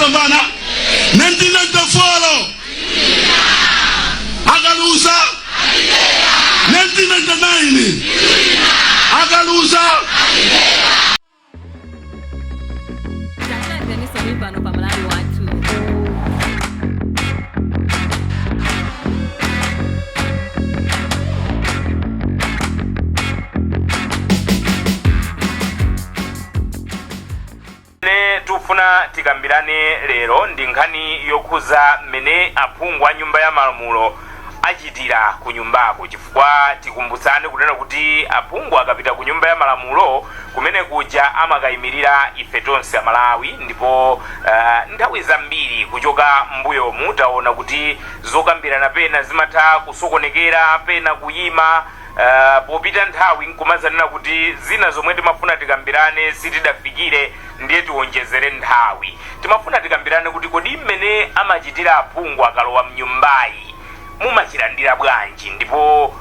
Anapambana 1994, akaluza 1999, akaluza. Talandireniso pano pa Malawi Wathu. Mmene tikufuna tikambirane lero ndi nkhani yokhuza mmene aphungu a Nyumba ya Malamulo achitira ku nyumbako, chifukwa tikumbutsane kunena kuti aphungu akapita ku Nyumba ya Malamulo kumene kuja amakayimirira ife tonse Amalawi. Ndipo nthawi zambiri kuchoka mbuyomu taona kuti zokambirana pena zimatha kusokonekera, pena kuyima popita nthawi nkumazanena kuti zina zomwe timafuna tikambirane sitidafikire, ndiye tiwonjezere nthawi. Timafuna tikambirane kuti kodi mmene amachitira aphungu akalowa mnyumbayi mumachilandira bwanji, ndipo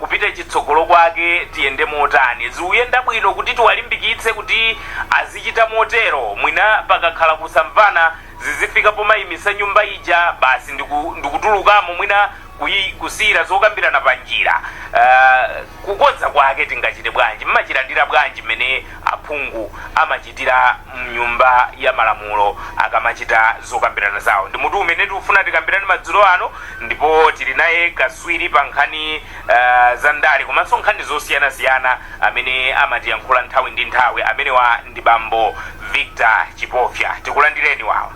kupita chitsogolo kwake tiyende motani? Zikuyenda bwino kuti tiwalimbikitse kuti azichita motero? Mwina pakakhala kusamvana zizifika pomayimisa nyumba ija basi ndikutulukamo, mwina kusiyira zokambirana pa njira? Kukonza kwake tingachite bwanji? Mmachilandira bwanji mmene aphungu amachitira mnyumba ya malamulo akamachita zokambirana zawo? Ndi mutu umene tikufuna tikambirane madzulo ano, ndipo tili naye kaswiri pa nkhani za ndale komanso nkhani zosiyanasiyana amene amatiyankhula nthawi ndi nthawi. Amenewa ndi bambo Victor Chipofya. Tikulandireni wawa.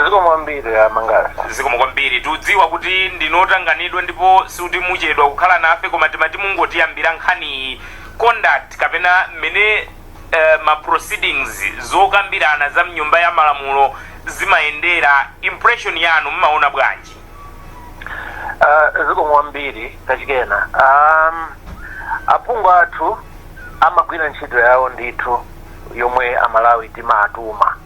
Zikomo kwambiri, Amangazi. Zikomo kwambiri. Tikudziwa kuti ndinotanganidwa ndipo sikuti muchedwa kukhala nafe, koma timati mungotiyambira nkhaniyi, conduct kapena mmene ma proceedings, zokambirana za mnyumba ya malamulo zimayendera. Impression yanu, mmaona bwanji? Zikomo kwambiri kachikena. Aphungu athu amagwira ntchito yawo ndithu yomwe Amalawi timatuma.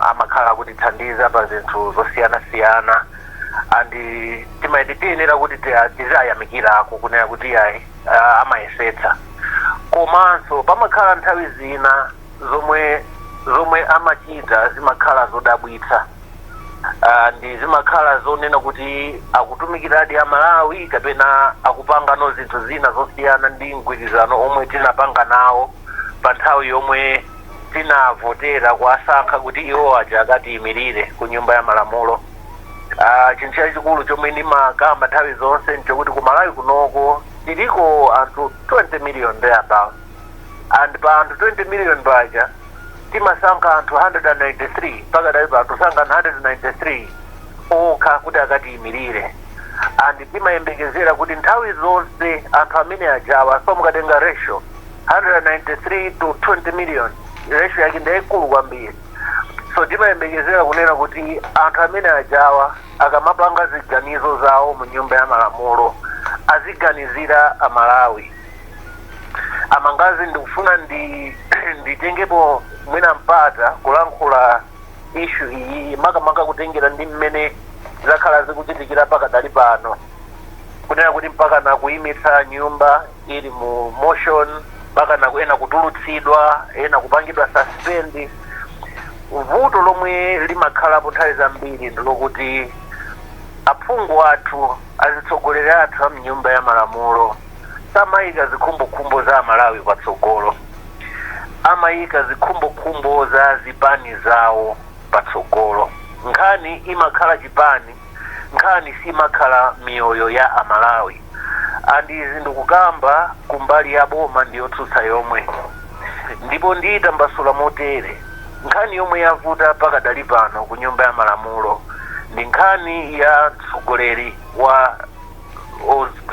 Amakhala kutithandiza pa zinthu zosiyanasiyana and timaiti tiyenera kuti tizayamikirako kunena kuti ayi, amayesetsa. Komanso pamakhala nthawi zina zomwe amachita zimakhala zodabwitsa, ndi zimakhala zonena kuti akutumikiradi Amalawi kapena akupangano zinthu zina zosiyana ndi mgwirizano omwe tinapanga nawo pa nthawi yomwe tinavotera kuwasankha kuti iwo aja akatiyimirire ku Nyumba ya Malamulo. Chinthu chachikulu chomwe ndimakamba nthawi zonse nchokuti ku Malawi kunoko tiliko anthu 20 million thereabout, and pa anthu 20 million paja timasankha anthu 193. Pakadali pano tisankha anthu 193 okha kuti akatiyimirire, and timayembekezera kuti nthawi zonse anthu amene ajawa, so mukatenga ratio 193 to 20 million, ratio yake ndiyayikulu kwambiri. So timayembekezera kunena kuti anthu amene ajawa akamapanga ziganizo zawo mu Nyumba ya Malamulo aziganizira Amalawi. Amangazi, ndikufuna nditengepo mwina mpata kulankhula issue iyi, makamaka kutengera ndi mmene zakhala zikuchitikira pakadali pano, kunena kuti mpaka na kuyimitsa nyumba ili mu motion, mpaka na ena kutulutsidwa, ena kupangidwa suspend. Vuto lomwe limakhalapo nthawi zambiri ndi lokuti aphungu athu, azitsogoleri athu a mnyumba ya malamulo samayika zikhumbokhumbo za Amalawi patsogolo, amayika zikhumbokhumbo za zipani zawo patsogolo. Nkhani imakhala chipani, nkhani simakhala miyoyo ya Amalawi. And izi ndikukamba kumbali ya boma ndi yotsutsa yomwe, ndipo ndiyitambasula motere: nkhani yomwe yavuta pakadali pano ku Nyumba ya Malamulo ndi nkhani ya mtsogoleri wa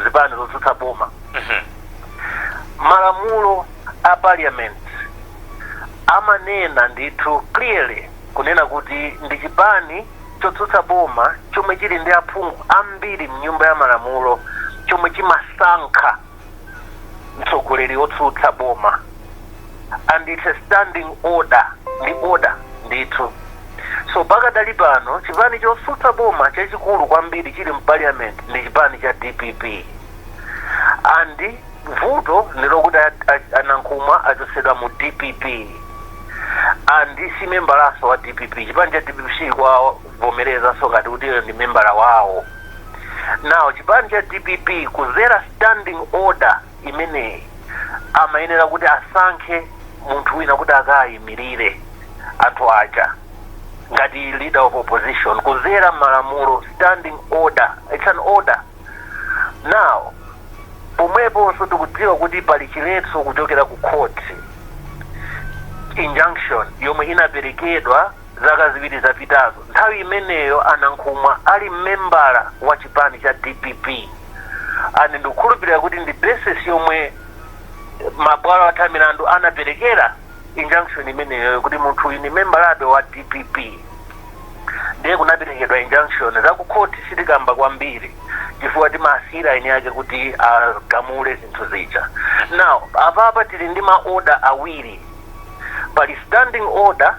zipani zotsutsa boma. Malamulo a parliament amanena ndithu clearly kunena kuti ndi chipani chotsutsa boma chomwe chili ndi aphungu ambiri mnyumba ya malamulo chomwe chimasankha mtsogoleri wotsutsa boma, and it's a standing order, ndi order ndithu. So pakadali pano chipani chotsutsa boma chachikulu kwambiri chili mparliament ndi chipani cha DPP, and vuto ndilokuti a Nankhumwa achotsedwa mu DPP. And si membalaso wa DPP. Chipani cha DPP sikuwavomerezanso ngati kuti iyo ndi membala wawo. Now, chipani cha DPP, kuzera standing order imeneyi, amayenera kuti asankhe munthu wina kuti akayimirire anthu aja ngati leader of opposition, kuzera malamulo, standing order. It's an order. Now, pomweponso tikudziwa kuti pali chiletso kuchokera ku court, injunction yomwe inaperekedwa zaka 2 zapitazo. Nthawi imeneyo a Nankhumwa ali membala wa chipani cha DPP, and ndikukhulupirira kuti ndi basis yomwe mabwalo athu amilandu anaperekera injunction imeneyo, kuti munthu uyu ni membalabe wa DPP. Ndiye kunaperekedwa injunction. Zakukhoti sitikamba kwambiri chifukwa timasiyira eni ake kuti agamule zinthu zija. Now, apapa tili ndi ma order awiri. Pali standing order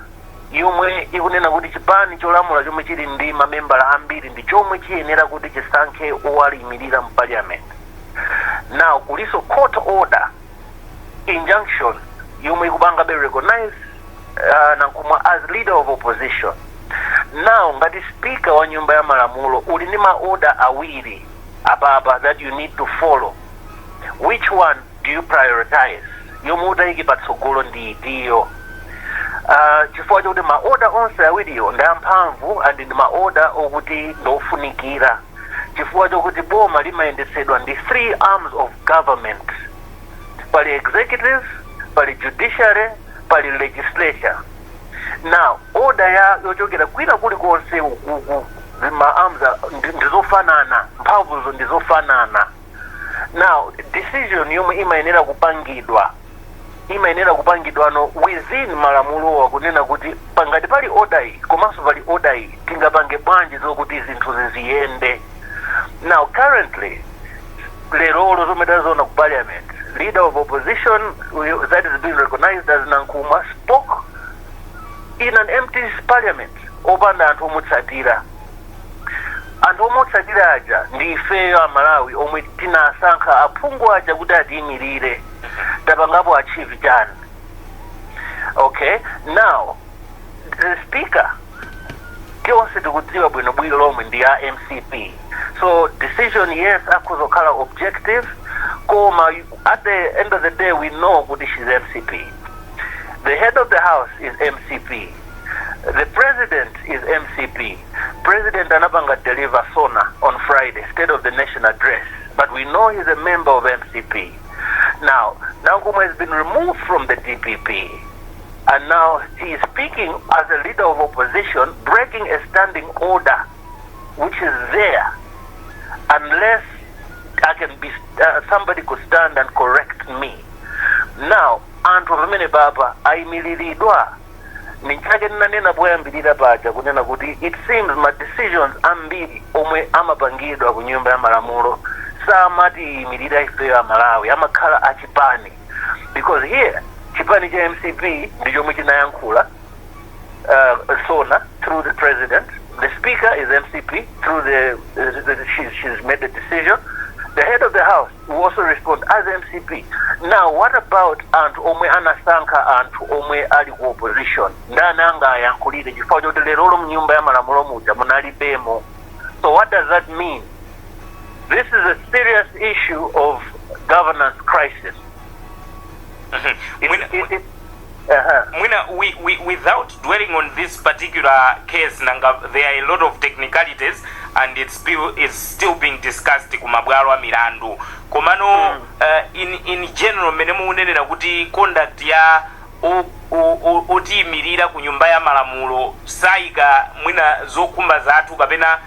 yomwe ikunena kuti chipani cholamula chomwe chili ndi mamembala ambiri ndi chomwe chiyenera kuti chisankhe owaliyimirira mu parliament. Now, kuliso court order, injunction, yomwe ikupanga be recognize Nankhumwa as leader of opposition. Now, ngati speaker wa nyumba ya malamulo, uli ndi ma order awiri apapa that you need to follow. Which one do you prioritize? Yomwe utayike patsogolo ndi itiyo? Chifukwa chokuti ma order onse awiriwo ndi amphamvu and ndi ma order okuti ndofunikira, chifukwa chokuti boma limayendetsedwa ndi three arms of government. Pali executive, pali judiciary, pali legislature. Now, order ya yochokera kwina kulikonse ukuku, ma arms ndizofanana, mphamvuzo ndizofanana. Now, decision yomwe imayenera kupangidwa imayenera kupangidwano within malamulowa, kunena kuti pangati pali order iyi komanso pali order iyi, tingapange bwanji zokuti zinthu ziziyende? Now, currently, lerolo zomwe taziona ku parliament, leader of opposition that is being recognized as Nankhumwa spoke in an empty parliament, opanda anthu omutsatira. Anthu omutsatira aja ndi ifeyo Amalawi omwe tinasankha aphungu aja kuti atiyimirire. Tapangapo achieve chani? Okay, now the speaker, tonse tikudziwa bwinobwino lomwe ndi ya MCP, so decision, yes, akhoza kukhala objective, koma at the end of the day we know kuti she's MCP. The head of the house is MCP. The president is MCP. President anapanga deliver SONA on Friday, State of the Nation Address, but we know he's a member of MCP. Now, Nankhumwa has been removed from the DPP, and now he is speaking as a leader of opposition, breaking a standing order which is there, unless I can be somebody could stand and correct me. Now, anthu pamene papa ayimiriridwa. Ninchake ndinanena poyambirira paja kunena kuti it seems ma decisions ambiri omwe amapangidwa ku nyumba ya malamulo samatiyimirira ifeyo Amalawi, amakhala achipani, because here chipani cha MCP ndi chomwe chinayankhula SONA through the president. The speaker is MCP through the she's made the decision. The head of the house will also respond as MCP. Now, what about anthu omwe anasankha anthu omwe ali ku opposition? Ndani angayankhulire? Chifukwa choti lerolo mnyumba ya malamulo muja munalibemo. So what does that mean? This is a serious issue of governance crisis. Mwina, mwina without dwelling on this particular case, nanga there are a lot of technicalities and it's still being discussed kumabwalo a milandu, komano in general, mmene mukunenera kuti conduct ya otiyimirira ku nyumba ya malamulo sayika mwina zokhumba zathu kapena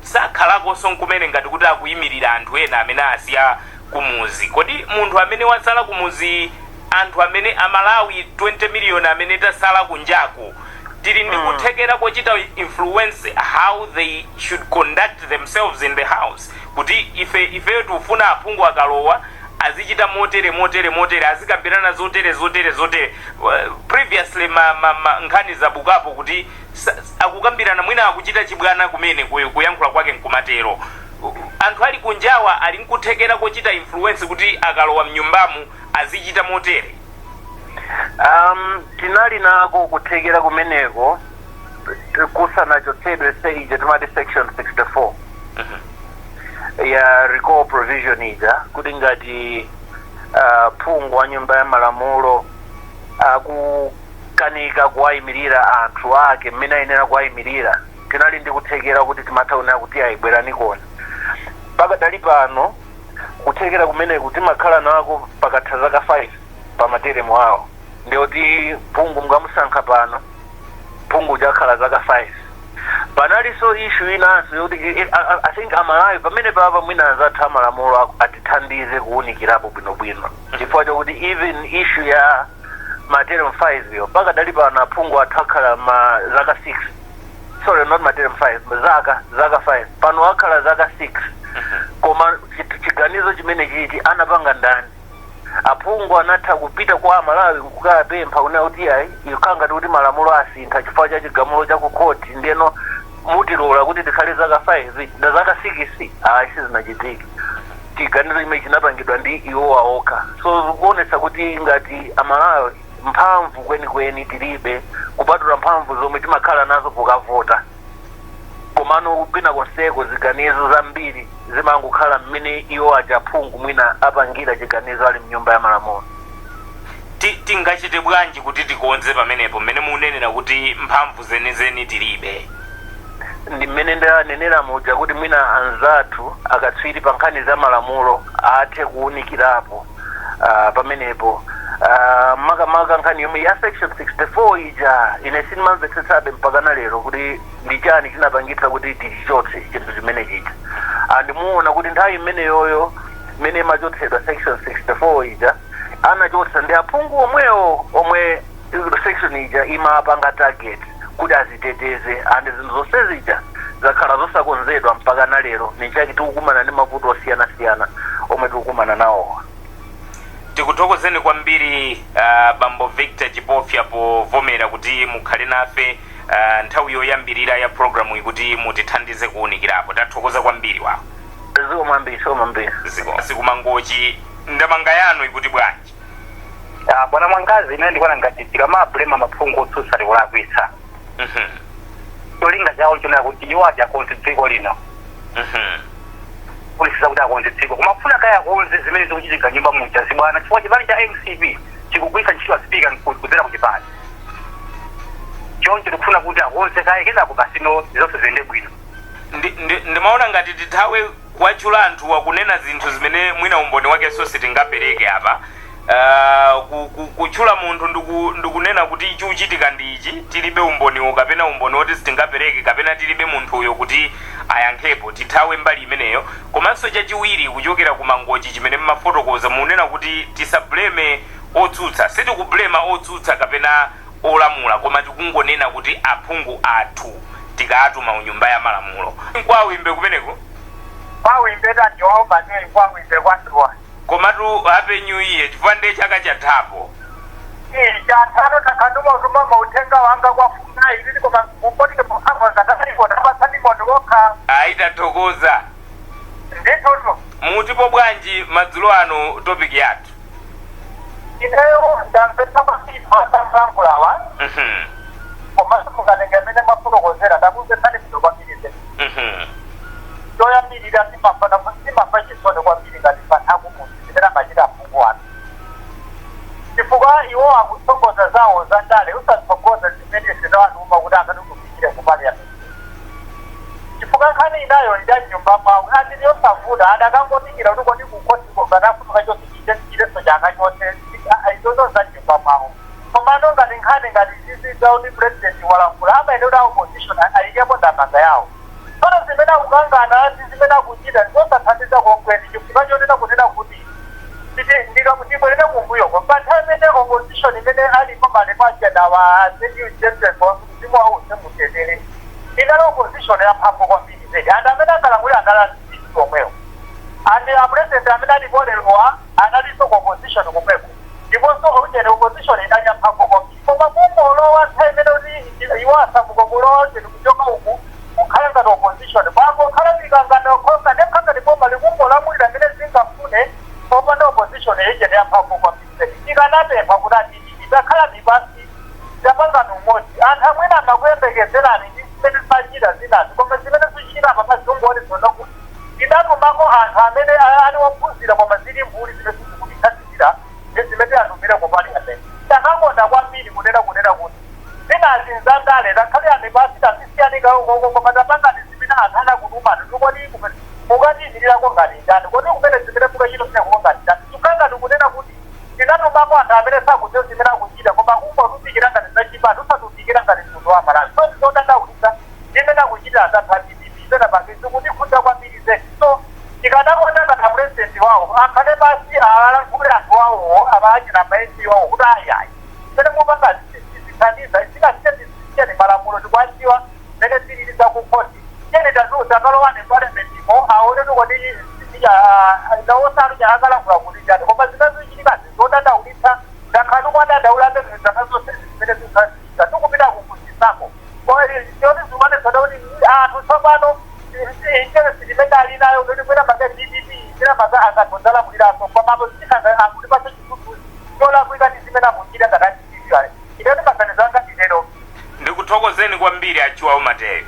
sakhalakonso nkumene ngati kuti akuyimirira anthu ena amene asiya kumuzi, kodi munthu amene wasala kumuzi, anthu amene Amalawi 20 million amene tasala kunjaku, tili ndi kuthekera kochita influence how they should conduct themselves in the house, kuti ifeyo tikufuna aphungu akalowa azichita motere, motere, motere, azikambirana zotere, zotere, zotere? Previously ma nkhani zabukapo kuti akukambirana, mwina akuchita chibwana kumene kuyankhula kwake nkumatero. Anthu ali kunjawa ali nkuthekera kochita influence kuti akalowa mnyumbamu azichita motere? Tinali nako kuthekera kumeneko kusanachotsedwe seija timati section 64 ya recall provision ija, kuti ngati phungu wa nyumba ya malamulo akukanika kuwayimirira anthu ake mmene ayenera kuwayimirira, tinali ndi kuthekera kuti timatha kunena kuti ayibwerani kona. Pakadali pano kuthekera kumeneku timakhala nako pakatha zaka 5 pamateremu awo. Ndiyoti phungu mukamusankha pano, phungu chakhala zaka 5. Panalinso issue inanso yoti I think Amalawi pamene papa mwina anzathu amalamulo atithandize kuwunikirapo bwinobwino, chifukwa chokuti even issue ya materemu 5 yo, pakadali pano aphungu athu akhala ma zaka 6, sorry, not materemu 5, zaka 5, pano akhala zaka 6. Koma chiganizo chimene chichi anapanga ndani? Aphungu anatha kupita kwa Amalawi kukapempha kunena kuti ayi, ikanga kuti malamulo asintha chifukwa cha chigamulo cha ku khoti, ndiyeno mutilola kuti tikhale zaka 5 na zaka 6? Ayi, sizinachitike. Chiganizo chimene chinapangidwa ndi iwowa okha. So zikuonetsa kuti ngati Amalawi mphamvu kwenikweni tilibe, kupatula mphamvu zomwe timakhala nazo pokavota. Komano kwina konseko ziganizo zambiri zimangokhala mmene iwo aja phungu mwina apangira chiganizo ali mnyumba ya malamulo. Tingachite bwanji kuti tikonze pamenepo, mmene munenera kuti mphamvu zenizeni tilibe? Ndi mmene ndanenera muja kuti mwina anzathu akatswiri pa nkhani za malamulo athe kuwunikirapo pamenepo, makamaka nkhani yomwe ya section 64 ija. Ine sindimamvetsetsabe mpaka na lero kuti ndi chani chinapangitsa kuti tichichotse chinthu chimene chija. Andimuona kuti nthawi imeneyoyo mmene imachotsedwa section 64 ija, anachotsa ndi aphungu omwewo omwe section ija imapanga target kuti aziteteze, and zinthu zonse zija zakhala zosakonzedwa mpaka na lero. Nichake tikukumana ndi mavuto osiyanasiyana omwe tikukumana nawowa. Tikuthokozeni kwambiri, bambo Victor Chipofya, povomera kuti mukhale nafe nthawi yoyambirira ya programu iyi kuti mutithandize kuwunikirapo. Tathokoza kwambiri wawo. Zikomo kwambiri, zikomo kwambiri. Sikumangochi, ndemanga yanu ikuti bwanji? Ah, bwana Mwangazi, ine ndikuona ngati tikamabulema maphungu otsutsa tikulakwitsa. Cholinga chawo nchonena kuti iwo aja akonze dziko lino, kulisisa kuti akonze dziko, koma kufuna kaya akonze zimene zikuchitika nyumba muja zibwana, chifukwa chipani cha MCP chikugwiritsa ntchito a speaker kudzera ku chipani. Choncho tikufuna kuti akonze kaye, kenako pasino zonse ziyende bwino. Ndimaona ngati tithawe kuwatchula anthu wakunena zinthu zimene mwina umboni wakenso sitingapereke apa. Kutchula munthu ndikunena kuti chikuchitika ndi ichi, tilibe umboniwo kapena umboni woti sitingapereke kapena tilibe munthuyo kuti ayankhepo, tithawe mbali imeneyo. Komanso chachiwiri, kuchokera ku Mangochi chimene mmafotokoza, munena kuti tisablame otsutsa. Sitikublema otsutsa kapena olamula, koma tikungonena kuti aphungu athu tikatuma unyumba ya malamulo nkwawimbe kumeneko. Kwawimbe tandiwawo manei, kwawimbe kwandiwa. Komatu happy new year, chifukwa ndiye chaka chathapo. Chanthano takhanduma mauthenga wanga kwafuna ilili, koma mupotike pokhangwa tapatsani moni wokha. Ayi, tathokoza. Ndithutu. Mutipo bwanji madzulo ano, topic yathu? Ineyo ndamvetsa kwambiri masankhulawa, komanso mukatenga imene mafotokozera, ndakumvetsani bwino kwambiri zedi. Choyambirira, ndimamva chisoni kwambiri ngati anthu akumudzi zimene amachita aphungu athu, chifukwa iwo akutsogoza zawo za ndale, usatsogoza zimene zitawatuma kuti akatitumikire ku parliament, chifukwa nkhani inayo ndi mnyumba mwawo andili yosavuta. Adakangodikira kuti kodi kukhotiko ngati chonse chite chileso chaka chonse, izozo za mnyumba mwawo. Komano ngati nkhani ngati zizi zakuti president walankhula, amayenera kuti opposition ayikepo ndemanga yawo. Tsono zimene akukangana ndi zimene akuchita ndizosathandiza kwenikweni, chifukwa chonena kunena kuti ndibwerere kumbuyoko pa nthawi imene opposition imene alipo malemu ajenawa mzimu wawo usemutendere, inali opposition yamphamvu kwambiri zedi, anthu amene ankalamulira anali azisisi omwewo, and a president amene alipo lerowa analinso ku opposition komweko, ndiponso ujene opposition inali yamphamvu kwambiri. Koma kungolowa nthawi imene kuti iwo asamuka kulowa ujene kuchoka uku kukhala ngati opposition, pangokhala mikangano khoka ndekha ngati boma likungolamulira imene zingafune popanda opposition ijene yamphamvu kwambiri zedi. Tikanapempha kuti atiti Anthu amene ali ophunzira koma zili mbuli zimene zikutithandizira ndi zimene atumira ku parliament. Takakonda kwambiri kunena kuti zinazi nzandale, takhale ane pasi, tasisiyanika ukoko, koma tapangani zimene anthu anakutumani. Tikoti mukatiyimirirako ngati ndani? Kodi kumene zimene mukachita sinekuko ngati ndani? Tikangati kunena kuti tinatumako anthu amene sakudziwa zimene akuchita, koma kungotumikira ngati zachipani, usatumikira ngati mtundu wa Malawi. So ndizodandaulitsa zimene akuchita azathu a DPP pena pake, zikutikhudza kwambiri zedi. So tikadakonda ngati apurezidenti wawo akhale pasi, alankhule anthu awowo, abachina ma MP wawo, kuti ayiayi, zimene mupanga zithandiza zikasiyeni, malamulo tikwadziwa mmene zilili za kukhoti, tiyeni takalowane parliamentimo, aone tikoti nawosaluja akalankhula kuti chani. Koma zimene zikuchitika zodandaulitsa, ndakhala tikwadandaula zaka zonse zimene zikhazichitika, tikupita kukuzinsako yoti zikuonetsa kuti anthu tsopano interest imene ali nayo kuti kwena maka DPP kwena maka angatodzalamuliraso, pamapo zitikanga akutipatsa chithunzi cholakwika ndi zimene akuchita ngati DPP. Ine maganizo anga nditero. Ndikuthokozeni kwambiri, achiwawo Mateyo.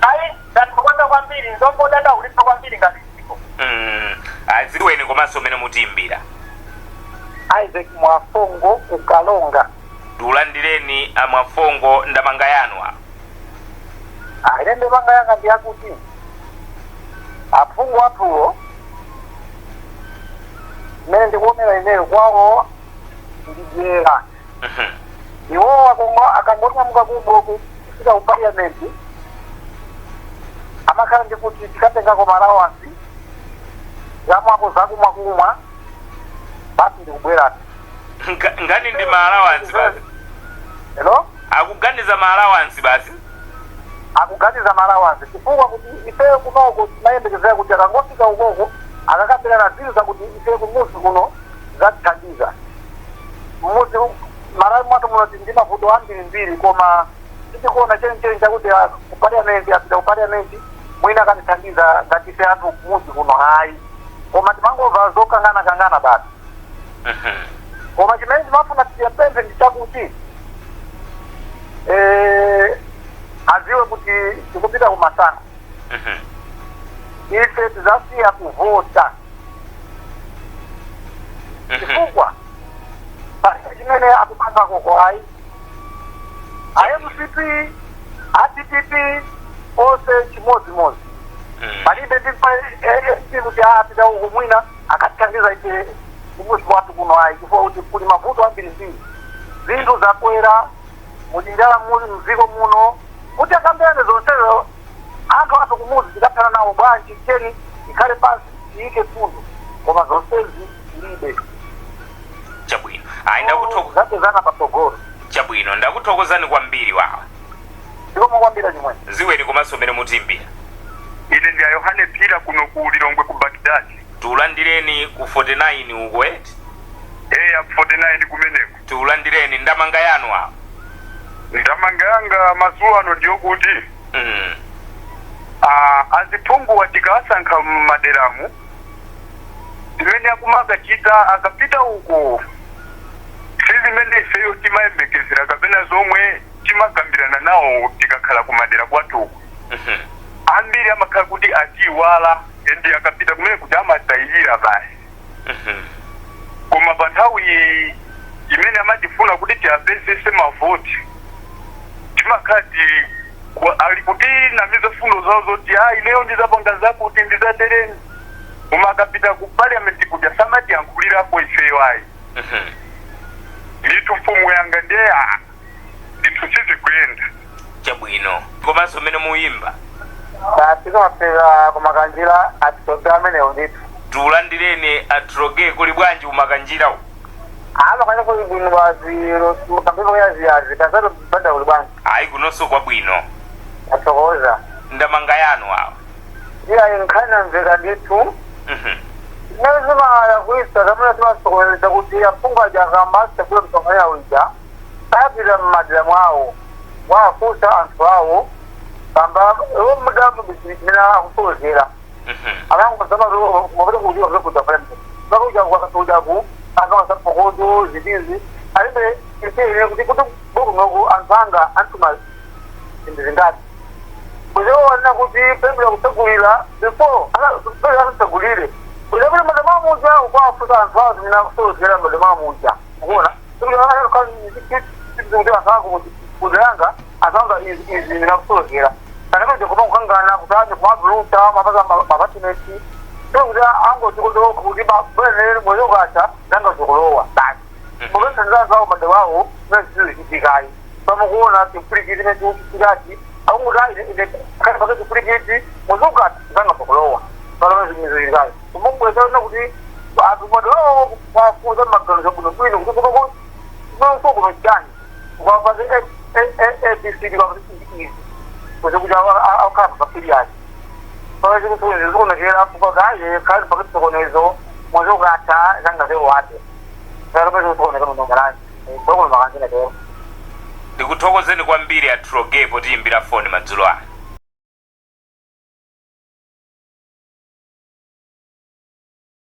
Ayi, ndathokoza kwambiri, nzongodandaulitsa kwambiri ngati dziko. Adziweni komanso mmene mutiimbira. Isaac Mwafongo, kukalonga. Tiulandireni, amwafongo, ndamanga yanu apa. Ine ndemanga yanga ndiyakuti aphungu athuwo, mmene ndikuonera ineyo, kwawo ndidyera. Iwowo akangonyamuka kuno kufika ku parliament, amakhala ndi kuti tikatengako ma allowance zamwako, zakumwa kumwa basi, ndikubwerani. Ngani ndi ma allowance basi? Hello? Akuganiza ma allowance basi? Akuganiza ma allowance, chifukwa kuti ifeyo kunoko timayembekezera kuti akangofika ukoko akakambirana zinthu zakuti ife kumuzi kuno zatithandiza. Mmuzi Malawi mwathu muno tili ndi mavuto ambirimbiri, koma sitikuona chenicheni chakuti ku parliament, apita ku parliament mwina akatithandiza ngati ife anthu kumuzi kuno, hayi, koma timangomva zokangana-kangana basi. Koma chimene timafuna tiyapemphe ndi chakuti aziwe kuti tikupita kumasankho. Ife tizasiya kuvota chifukwa palibe chimene akupanga koko, ayi, a MCP, a DPP, onse chimodzimodzi. Palibe ndi MP kuti apita uku mwina akatithandiza ife kumuzi kwathu kuno, ayi, chifukwa kuti kuli mavuto ambirimbiri, zinthu zakwera, muchinjala muli mdziko muno. Kuti akambirane zonsezo, anthu athu kumuzi tikathana nawo bwanji? Cheni ikhale pansi, tiyike fundo, koma zonsezi tilibe. Chabwino, ayi, ndakuthokoza. Zapezana patsogolo. Chabwino, ndakuthokozani kwambiri wawa. Ndikomo kwambiri chimwene. Ziweni komanso mmene mutiimbira. Ine ndi a Yohane Phira, kuno ku Lilongwe, ku Bagdad. Tiulandireni ku 49 uko, eti? Eya, 49 kumeneko. Tiulandireni, ndamanga yanu awa. Ndamanga yanga madzulo ano ndiyokuti aziphunguwa tikawasankha mmaderamu, zimene akumakachita akapita uko si zimene ifeyo timayembekezera kapena zomwe timakambirana nawo tikakhala kumadera kwathuko. Ambiri amakhala kuti atiwala, ndi akapita kumene kuti amatayirira basi. Koma pa nthawi imene amatifuna kuti tiapezese mavoti, timakhala ali kuti namiza fundo zawo zoti a ineyo ndizapanga zakuti, ndizatereni, koma akapita ku parliament kuti samatiyankhulirapo ifeyo, ayi. Ndithu mfumu yanga, ndiye ndithu sizikuyenda. Chabwino, komanso mmene muyimba. Basi, kumafika kumakanjira, atisoge amenewo ndithu. Tiulandireni, atroge, kuli bwanji kumakanjira uku? Amakanya kuli bwino basi, kampepo yaziyazi kasato banda, kuli bwanji? Ayi, kunonso kwabwino. Athokoza. Ndamanga yanu awa. Iya, nkhani namveka ndithu. Zimene zimalakwisa, zamene zimasokoneza, kuti aphungu aja akamatsegula msonkhano yawo ija sapita mmadera mwawo wafunsa anthu awo pamba mudamu zimene akusolozera. Akangosamapita kuja kuja akangosapokozo zitinzi alibe ine kuti bukunoku anthu anga antuma zinthu zingati. Kuzoona kuti pembera kutsegulira before asasegulire kulepera madama muja ukwafuza anthu awo zimene akusewezera madama muja ukuona kuti anthu ako kudalanga azanga izi zimene akusewezera kana panje kupa kukangana kutani kumabuluta mapasa mapatinesi kuti angotikuti bwenere mwezi ukacha nanga zikulowa basi mukathandiza madawawo nazizichitikayi pamukuona chimpwirikiti nechikuchitikachi akunguti ine pake chimpwirikiti mwezi ukati zanga zikulowa palome zimizochitikayi kumubweza kuti anthu madawawo kwafuza maganizo bwinobwino kuti kuno kuno chani ukapase abcd ukapase izi kuze kuti akhala pasiriyasi pakachikunekera kupakaye khali pakatisokonezo mwezi ukatha zangazewate Ndikuthokozeni kwambiri, Atroge, potiyimbira foni madzulo ano.